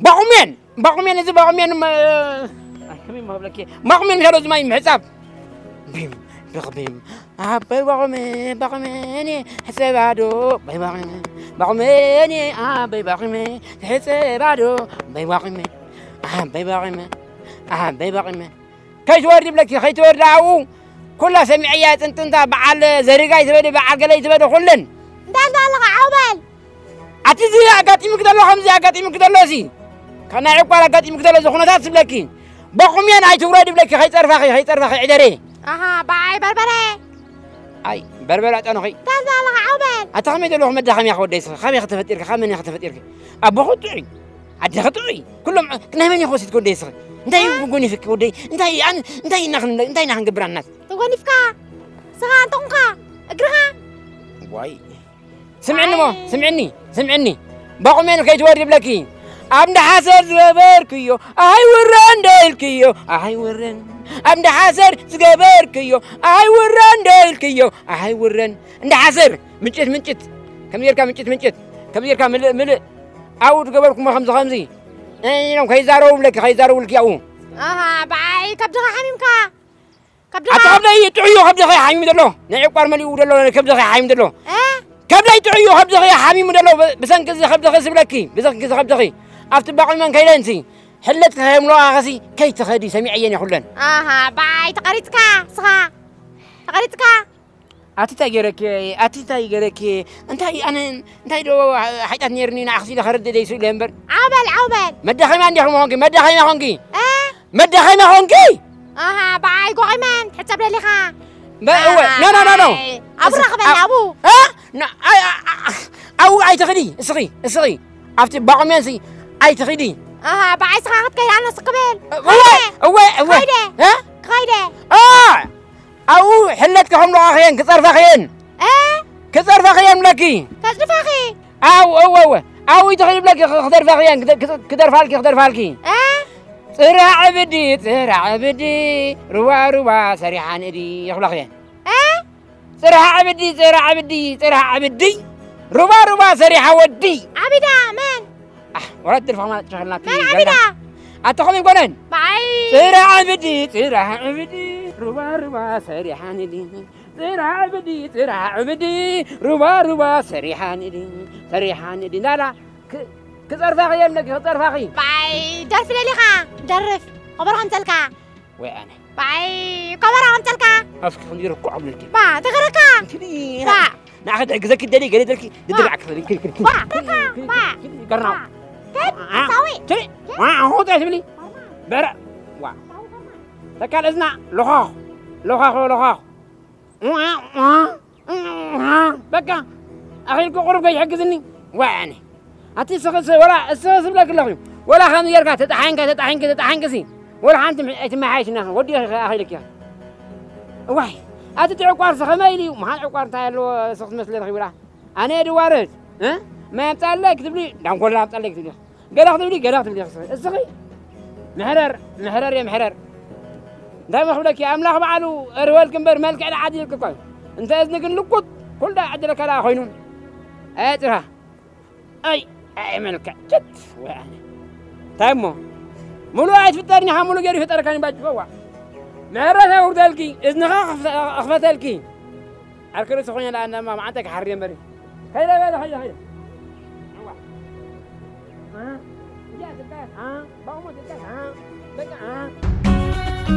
ባቑሜን ባቑሜን እዚ ባቑሜን እሞ- ኣይ፣ ከመይ እሞ ክብለኪ ባቑሜን ምሻሎ ዝማይ ምሕጻብ ቢም ብኽቢም ኣበይ ባቑሜ ባቑሜን ሕሰባዶ በይ ባቑሜ ባቑሜን ኣበይ ባቑሜ ሕሰባዶ በይ ባቑሜ ኣበይ ባቑሜ ኣበይ ባቑሜ ከይትወርዲ ብለኪ ከይትወርዲ ኣብኡ ኩላ ሰሚዐያ ጥንጥንታ በዓል ዘሪጋ ይትበዲ በዓል ገለ ይትበዲ ኩለን እንታይ እንዳለኻ ዓውበል ኣቲ እዚ ኣጋጢሙኪ ዘሎ ከምዚ ኣጋጢሙኪ ዘሎ እዚ ከናይ ዕቋር ኣጋጢሙኪ ዘሎ እዚ ኩነታት ዝብለኪ በቑሜን ኣይትውረዲ ብለኪ ከይፀርፋኺ ከይፀርፋኺ ዕደሬ ኣሃ በዓይ በርበረ ኣይ በርበረ ኣጠንኺ እንታይ እንዳለኻ ዓውበል ኣቲ ከመይ ዘለኹ መዳኸምያ ክወደይ ስኺ ካበይ ከተፈጢርኪ ካብ መን ከተፈጢርኪ ኣቦኹ ጥዑይ ኣዴኺ ጥዑይ ኩሎም ናይ መን ኢኺ ወሲድኪ ወደይ ስኺ እንታይ ጎኒፍኪ ወደይ እንታይ ኣን እንታይ ኢና ክንብለ እንታይ ኢና ክንገብር ኣናት ተጎኒፍካ ስኻ እንተኹንካ እግርኻ ዋይ ስምዕኒ ሞ ስምዕኒ ስምዕኒ ባቑሜን ከይትወርድ ይብለኪ ኣብ እንዳ ሓሰር ዝገበርክዮ ኣይ ውረን ዶ ኢልክዮ ኣይ ውረን ኣብ እንዳ ሓሰር ዝገበርክዮ ኣይ ውረን ዶ ኢልክዮ ኣይ ውረን እንዳ ሓሰር ምንጭት ምንጭት ከም ጌርካ ምንጭት ምንጭት ከም ጌርካ ምልእ ምልእ ኣብኡ ዝገበርኩሞ ከምዚ ከምዚ ኢሎም ከይዛረቡ ብለኪ ከይዛረቡልኪ ኣብኡ ኣሃ ብዓይ ከብድኻ ሓሚምካ ከብድኻ ኣቲ ከብደይ ጥዑዮ ከብድኺ ሓሚሙ ዘሎ ናይ ዕቋር መሊኡ ዘሎ ከብድኺ ሓሚሙ ዘሎ እ ከብደይ ጥዑዮ ከብድኺ ሓሚሙ ዘሎ ብሰንኪ እዚ ከብድኺ ዝብለኪ ብሰንኪ እዚ ከብድኺ ኣብቲ ባቑመን ከይደንሲ ሕለት ከየምልኣኽሲ ከይትኸዲ ሰሚዐየን እየ ኩለን ኣሃ ብዓይ ተቐሪጽካ ስኻ ተቐሪጽካ ኣቲ እንታይ ገይረኪ ኣቲ እንታይ ገይረኪ እንታይ ኣነ እንታይ ዶ ሓይጣት ነይርኒ ንዓኽሲ ኢለ ከረድእ ደይሱ ኢለ እምበር ዓውበል ዓውበል መዳኸምያ እንዲኹም ኾንኪ መዳኸምያ ኾንኪ እ መዳኸምያ ኾንኪ ኣሃ ብዓይ ጎቒመን ትሕጸብ ደሊኻ እወ ኖ ኖ ኖ ኖ ኣብኡ ራኸበና ኣብኡ ኣብኡ ኣይትኽዲ እስኺ እስኺ ኣብቲ ባቑሜንሲ ኣይትኽዲ ኣሃ ብዓይ ስኻ ክትከይድ ኣነ ስክብል እወ እወ እወ ክኸይደ ክኸይደ ኣብኡ ሕለት ከኸምልቓኽየን ክጸርፋኽየን ክጸርፋኽየን ብለኪ ከጽድፋኺ ኣው እወ እወ ኣብኡ ይትኽእል ብለኪ ክደርፋኽየን ክደርፋልኪ ክደርፋልኪ ጽራ ዕብዲ ጽራ ዕብዲ ሩባ ሩባ ሰሪሓ ንእዲ ይኽብላኽየን ጽራ ዕብዲ ጽራ ዕብዲ ጽራ ዕብዲ ሩባ ሩባ ሰሪሓ ወዲ ዓቢዳ መን ወረት ድርፋ ማለት ሸኸልናት መን ዓቢዳ ኣታ ኸመይ ኮነን ብዓይ ጽራ ዕብዲ ጽራ ዕብዲ ሩባ ሩባ ሰሪሓ ንዲ ጽራ ዕብዲ ጽራ ዕብዲ ሩባ ሩባ ሰሪሓ ንዲ ሰሪሓ ንዲ እንዳላ ክጸርፋኺ የለኪ ክጸርፋኺ ብዓይ ደርፊ ደሊኻ ደርፍ ኸበሮ ከምሰልካ ወይ ኣነ ብዓይ ከበሮ ከምሰልካ ኣፍኪ ከምዚ ርኩዕ ኣብለልኪ ባ ተገረካ ባ ንዓኺ ትሕግዘኪ ደሊ ገለ ደልኪ ድድርዓኪ ትኽእል ክል ክል ክል ባ ተካ ባ ገርናው ከድ ሳዊ ትሪ ዋ ሆታ ትብሊ በረ ዋ ተካል እዝና ለኾኽ ለኾኽ ለኾኽ በቃ ኣኺልኩ ቁሩብ ከይሕግዝኒ ዋዕኒ ኣቲ ስኽስ ወላ እስኽስ ብለክ ኣለኹ ወላ ከም ጌርካ ተጣሓንካ ተጣሓንኪ ተጣሓንክሲ ወላ ሓንቲ ኣይትመሓየሽና ወዲ ኣኺልክ እዋይ ኣቲ ትዕቋርሲ ከመይ ኢሉ እዩ መሓን ዕቋር እንታይ ኣለዎ ስኽስ መስለ ትኽብላ ኣነ ድዋርት ማይ ኣምፃለይ ክትብሊ ዳንኮላ ኣምፃለይ ክትብሊ ገለ ክትብሊ ገለ ክትብሊ እስኺ ምሕረር፣ ምሕረር የምሕረር። እንታይ መኽብለኪ፣ ኣምላኽ ባዕሉ እርወልክ እምበር መልክዕ ደዓዲልክ እኮ እዩ። እንተ እዝኒ ግን ልኩት፣ ኩሉ ዳ ዕድለካ ደኣ ኮይኑ። ኣየጥርኻ። ኣይ፣ ኣይ መልክዕ፣ ጭት፣ ወይ ኣነ። እንታይ እሞ? ሙሉእ ኣይትፍጠርኒ፣ ሓ ሙሉእ ገይሩ ይፍጠረካኒ ባጅ፣ ፈዋ። ምሕረት የውርደልኪ፣ እዝንኻ ክፍተ-፣ ክኽፈተልኪ። ዓርኪ ርእሲ ኮይነ ደኣ፣ እንዳማ መዓንጣ ክሓርድ እየ እምበሪ። ከይደ በለ፣ ከይደ፣ ከይደ። ኣዋ። እ? እያ፣ ትበል፣ እ? ባቑሞ ትበል፣ እ? በቃ፣ እ?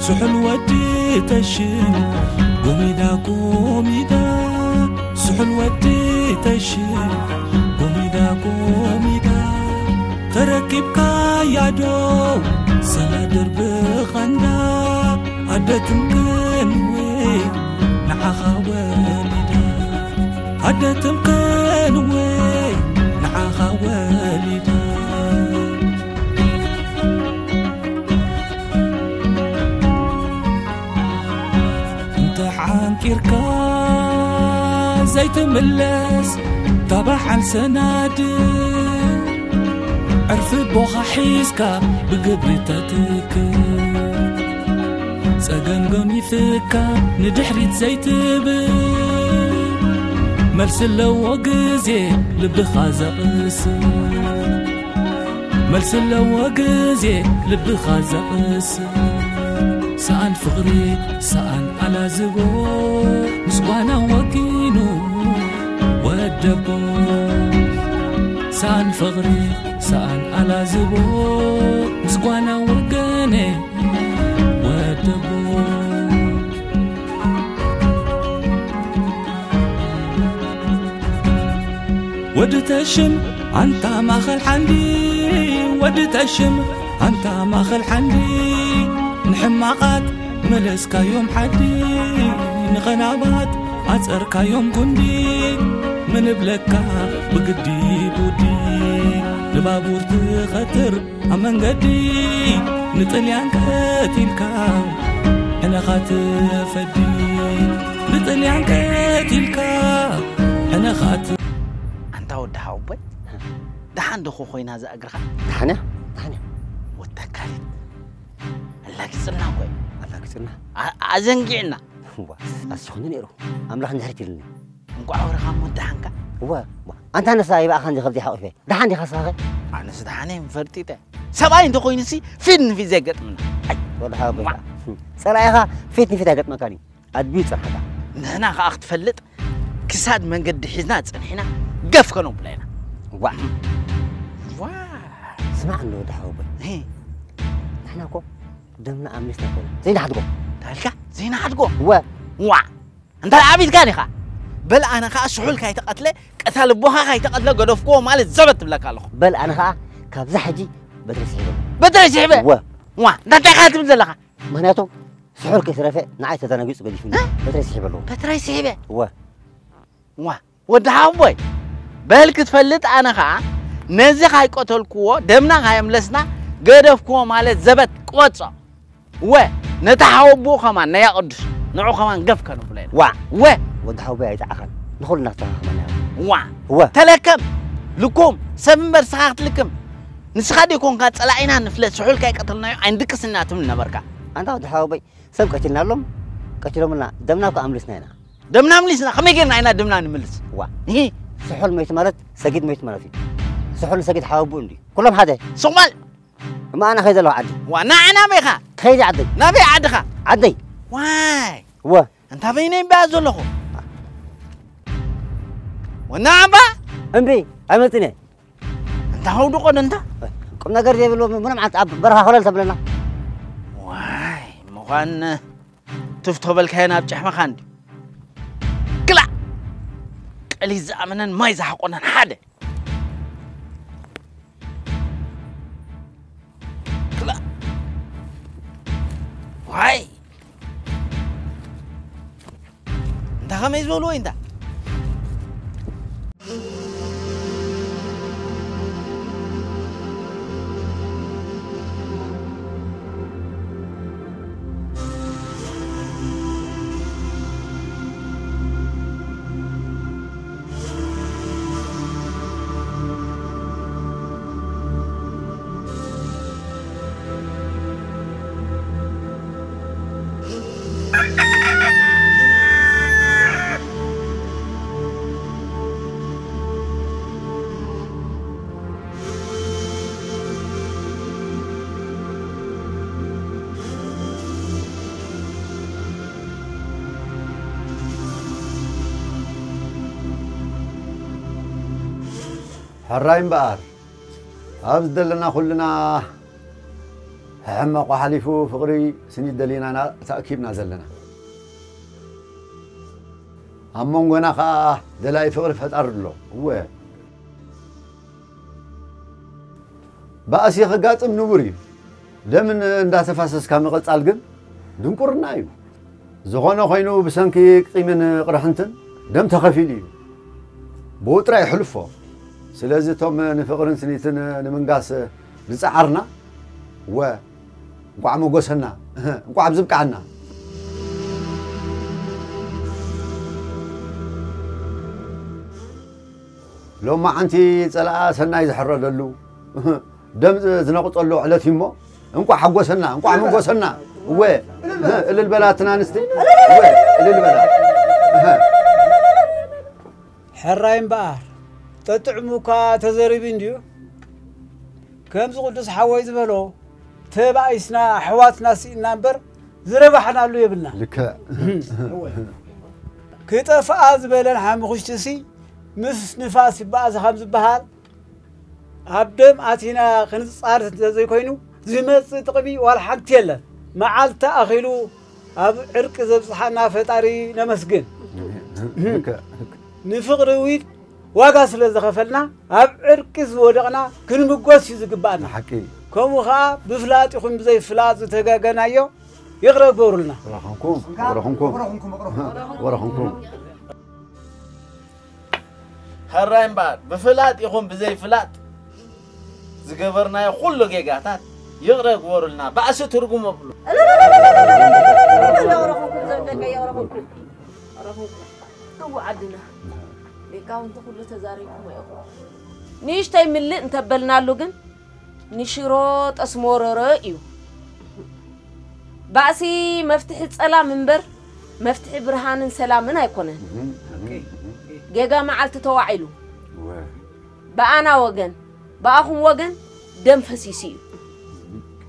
ስሑል ወዲ ተሽም፣ ጎሚዳ፣ ጎሚዳ። ስሑል ወዲ ተሽም፣ ጎሚዳ፣ ጎሚዳ። ተረኪብካያ ዶ፣ ሰናድር ብኸንዳ። ኣደ ትምክን ወይ ንዓኻ ወሊዳ። ኣደ ትምክን ወይ ንዓኻ ወሊዳ። እንተ ሓንቂርካ ዘይትምለስ፣ ታባሓል ሰናድ። ዕርፊ ቦኻ ሒዝካ ብግብሪ ተትክእ። ጸገም ገኒፍካ ንድሕሪት ዘይትብል። መልሲ ኣለዎ ግዜ ልብኻ ዘቕስን። መልሲ ኣለዎ ግዜ ልብኻ ዘቕስን። ሰኣን ፍቕሪ ሰኣን ኣላዝቦ ምስ ጓና ወጊኑ ወደቦ። ሰኣን ፍቕሪ ሰኣን ኣላዝቦ ምስ ጓና ወገነ ወደቦ። ወዲ ተሽም ኣንታ ማኸል ሓንዲ፣ ወዲ ተሽም ኣንታ ማኸል ሓንዲ። ንሕማቓት መለስካዮም ሓዲ፣ ንኸናባት ኣጸርካዮም ጉንዲ። ምንብለካ ብግዲ ቡዲ፣ ንባቡር ትኸትር ኣብ መንገዲ። ንጥልያን ቀቲልካ ሕነኻ ትፈዲ፣ ንጥልያን ቀቲልካ ሕነኻ ት- ኣንታ ወዲ ሓወቦይ፣ ደሓን ዶ ኮይና እዛ እግርኻ? ደሓን እያ፣ ደሓን እያ። ወተካሊት ኣላጊጽና እኮ እዩ። ኣላጊጽና? ኣ-፣ ኣዘንጊዕና። እዋ፣ ኣስኹኒ ነይሩ። ኣምላኽ እንድሕሪት ኢልኒ። እንቋዕ ወረኻ እሞ ደሓንካ። እዋ፣ እዋ። ኣንታ ነሳ ይበኣኻ እንጂ ከብዲ ሓቑፈ። ደሓን ዲኻ ስኻኸ? ኣነስ ደሓን እየ፣ ፈርጢጠ። ሰብኣይ እንተኾይኑሲ ፊት ንፊት ዘይገጥምና። ኣይ፣ ወዲ ሓወቦይ። ዋ። ጸላኢኻ ፊት ንፊት ኣይገጥመካን እዩ። ኣድብዩ ይጸንሓካ። ንሕና ከኣ ክትፈልጥ ክሳድ መንገዲ ሒዝና ጸኒሕና ገፍ ከነብሎ ኢና። ዋ። ዋ። ስማዕ እንዶ ወዲ ሓወቦይ። እ። ንሕና እኮ ደምና ኣምሊስና እኮ ዘይንሓድጎ። እንታይ ኢልካ? ዘይንሓድጎ? እወ። ዋ። እንታይ ኣቢትካ ዲኻ? በል ኣነ ከኣ ስሑል ካይተቐትለ፣ ቀታሊ ኣቦኻ ካይተቐትለ ገደፍክዎ ማለት ዘበት ትብለካ ኣለኹ። በል ኣነ ከኣ ካብዛ ሕጂ በትሪ ስሒበ። በትሪ ስሒበ? እወ። ዋ፣ እንታይ ኢኻ ትብል ዘለኻ? ምኽንያቱ ስሑል ከይተረፈ ንዓይ ተደናጊጹ ገዲፉኒ። እ? በትሪ ስሒበ ኣለኹ። በትሪ ስሒበ? እወ። ዋ፣ ወዲ ሓወቦይ፣ በል ክትፈልጥ ኣነ ኸኣ ነዚ ካይቀተልክዎ፣ ደምና ካየምለስና፣ ገደፍክዎ ማለት ዘበት ቅበጾ። ወ፣ ነታ ሓወቦኡ ኸማን ነያ ቅዱስ፣ ንዑ ኸማን ገፍ ከነብሎ ኢና። ዋ። ወ። ወዲ ሓወቦይ ኣይጠዓኻን፣ ንኹልና ዝተኻኸመና ኢና። ዋ። ወ። ተለከም፣ ልኩም፣ ሰብ እምበር ስኻ ክትልክም። ንስኻ ደይኮንካ ጸላኢና ንፍለጥ፣ ስሑል ካይቀተልናዮ ኣይንድቅስን ኢና ትብል ነበርካ። ኣንታ ወዲ ሓወቦይ፣ ሰብ ቀቲልናሎም፣ ቀቲሎምልና፣ ደምና እኮ ኣምሊስና ኢና። ደምና ኣምሊስና? ከመይ ጌርና ኢና ደምና ንምልስ? ዋ። እሂ። ስሑል መይቱ ማለት ሰጊድ መይቱ ማለት እዩ። ስሑል ሰጊድ ሓወቦኡ እንድዩ። ኩሎም ሓደ። ሱቕ በል። እሞ ኣነ ከይደ ኣለኹ ዓዲ። ዋ፣ ንዓ ናበይ ኢኻ? ከይደ ዓደይ። ናበይ ዓድኻ? ዓደይ። ዋይ። ወ። እንታ በይነይ እምበያ ዘለኹ? ወና ኣባ? እምቢ፣ ኣይመጽእን እየ። እንታ ኸውዲ ቆዶ እንታ? ቁም ነገር ዘይብሉ ምንም ዓንት ኣብ በረኻ ኮለል ተብለና። ዋይ፣ ምዃን ትፍቶ በልካዮ ናብ ጭሕምኻ እንዲ። ክላእ! ቀሊስ ዝኣመነን ማይ ዝሓቆነን ሓደ። ክላእ! ዋይ! እንታ ኸመይ ዝበልዎ እዩ እንታ? ሕራይ እምበኣር፣ ኣብዚ ዘለና ኩልና ሕሕመቆ ሓሊፉ ፍቕሪ ስኒት ደሊና ኢና ተኣኪብና ዘለና። ኣብ መንጎና ኸኣ ደላይ ፍቕሪ ፈጣሪ ኣሎ። እወ፣ ባእሲ ኸጋጥም ንቡር እዩ። ደምን እንዳተፋሰስካ ምቕጻል ግን ድንቁርና እዩ። ዝኾነ ኾይኑ ብሰንኪ ቂምን ቅርሕንትን ደም ተኸፊሉ እዩ። ብኡ ጥራይ ይሕልፎ። ስለዚ እቶም ንፍቕርን ስኒትን ንምንጋስ ዝጸዓርና፣ ወ፣ እንቋዕ መጎሰና፣ እህ፣ እንቋዕ ኣብዚ ብቃዕና። ሎማዓንቲ ጸላኣ ሰናይ ዝሕረደሉ፣ እህ፣ ደም ዝነቕጸሉ ዕለት እዩ እሞ፣ እንቋዕ ሓጎሰና፣ እንቋዕ መጎሰና። እወ፣ እህ፣ እልል በላ እተን ኣንስቲ። እወ፣ እልል በላ። እህ። ሕራይ እምበኣር፣ ጠጥዕሙ እኳ ተዘሪቡ እንድዩ። ከምዚ ቅዱስ ሓወይ ዝበሎ፣ ተባኢስና ኣሕዋትና ስኢንና እምበር ዝረባሕናሉ የብልና። ልክዕ። ክጠፍኣ ዝበለን ሓሙኽሽቲሲ ምስ ንፋስ ይበኣስ ከም ዝበሃል፣ ኣብ ደም ኣቲና ክንጻር እንተዘይኮይኑ፣ ዝመጽእ ጥቕሚ ዋላ ሓንቲ የለን። መዓልቲ ኣኺሉ ኣብ ዕርቂ ዘብጽሓና ፈጣሪ ነመስግን። ልክዕ። ንፍቕሪ ዊድ ዋጋ ስለ ዝኸፈልና፣ ኣብ ዕርቂ ዝወደቕና ክንምጎስ እዩ ዝግባኣና። ሓቂ። ከምኡ ኸኣ ብፍላጥ ይኹን ብዘይፍላጥ ዝተጋገናዮ ይቕረ ግበሩልና። ወረኹምኩም፣ ወረኹምኩም። ወረኹምኩም። ሕራይ እምበኣር፣ ብፍላጥ ይኹን ብዘይፍላጥ ዝገበርናዮ ኩሉ ጌጋታት ይቕረ ግበሩልና። ባእሲ ትርጉም የብሉ። ረኹምኩም ዘምደቀ የረኹምኩም። ረኹምኩም። እው ዓድና ሊቃውንቲ ኩሉ ተዛሪብኩሞ ኢኹም። ንእሽተይ ምልእ እንተበልናሉ ግን ንሽሮ ጠስሚ ወረሮ እዩ። ባእሲ መፍትሒ ጸላም እምበር መፍትሒ ብርሃንን ሰላምን ኣይኮነን። ጌጋ መዓልቲ ተዋዒሉ ብኣና ወገን ብኣኹም ወገን ደም ፈሲሱ እዩ።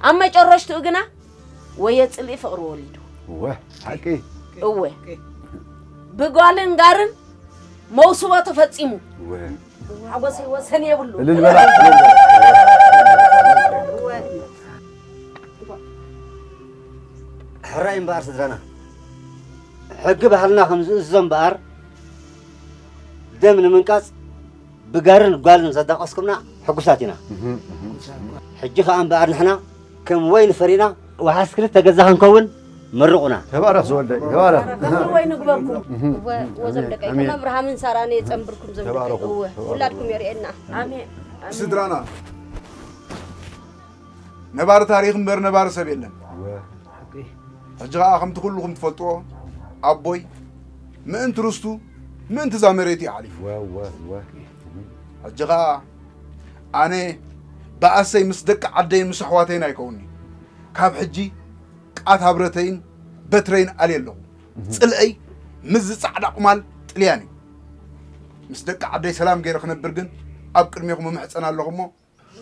ኣብ መጨረሽትኡ ግና ወየ ጽልኢ ፍቕሪ ወሊዱ። እወ ሓቂ። እወ ብጓልን ጋርን መውስቦ ተፈጺሙ። እወ ሓጎሰይ ወሰን የብሉ። እልል በላ። ሕራይ እምበኣር ስድራና ሕጊ ባህልና ከም ዝእዝዞ እምበኣር ደም ንምንቃጽ ብጋርን ጓልን ዘዳቐስኩምና ሕጉሳት ኢና። ሕጂ ኸኣ እምበኣር ንሕና ከም ወይኒ ፈሪና ወሓስ ክልተ ገዛ ክንከውን መርቑና። ተባረኽ ዝወደይ ተባረኽ። ወይ ንግበርኩም። ወዘም ደቀይ ኣሜን። ከም ኣብርሃምን ሳራን የጸንብርኩም ዘም ደቀይ ተባረኹ። እወ ሁላድኩም የርእየና። ኣሜን። ስድራና ነባሪ ታሪኽ እምበር ነባሪ ሰብ የለን። ሕጂ ኸዓ ከምቲ ኩልኹም ትፈልጥዎ ኣቦይ ምእንቲ ርስቱ ምእንቲ እዛ መሬት እዩ ሓሊፉ። ሕጂ ኸዓ ኣነ ብኣሰይ ምስ ደቂ ዓደይን ምስ ኣሕዋተይን ኣይከውንኒ። ካብ ሕጂ ቃታ ብረተይን በትረይን ኣልየ ኣለኹ። ጽልአይ ምስዚ ጻዕዳ ቁማል ጥልያን እዩ። ምስ ደቂ ዓደይ ሰላም ገይረ ክነብር ግን ኣብ ቅድሜኹም እምሕጸን ኣለኹ እሞ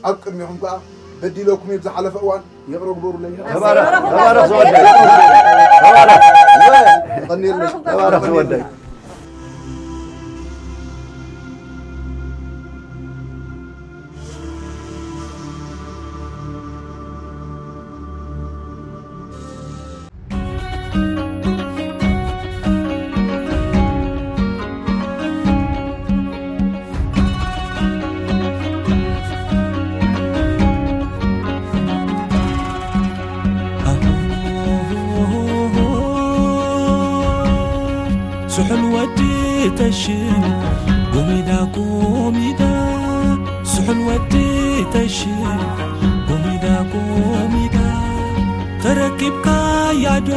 ኣብ ቅድሜኹም ከኣ በዲለኩም እየ ብዝሓለፈ እዋን ይቕረ ግበሩለይ። ተባረኽ ተባረኽ ዝወደይ ተባረኽ። የቐንየለይ። ተባረኽ ዝወደይ። ስሑል ወዲ ተሽን ጎሚዳ ጎሚዳ ስሑል ወዲ ተሽን ጎሚዳ ጎሚዳ ተረኪብካ ያዶ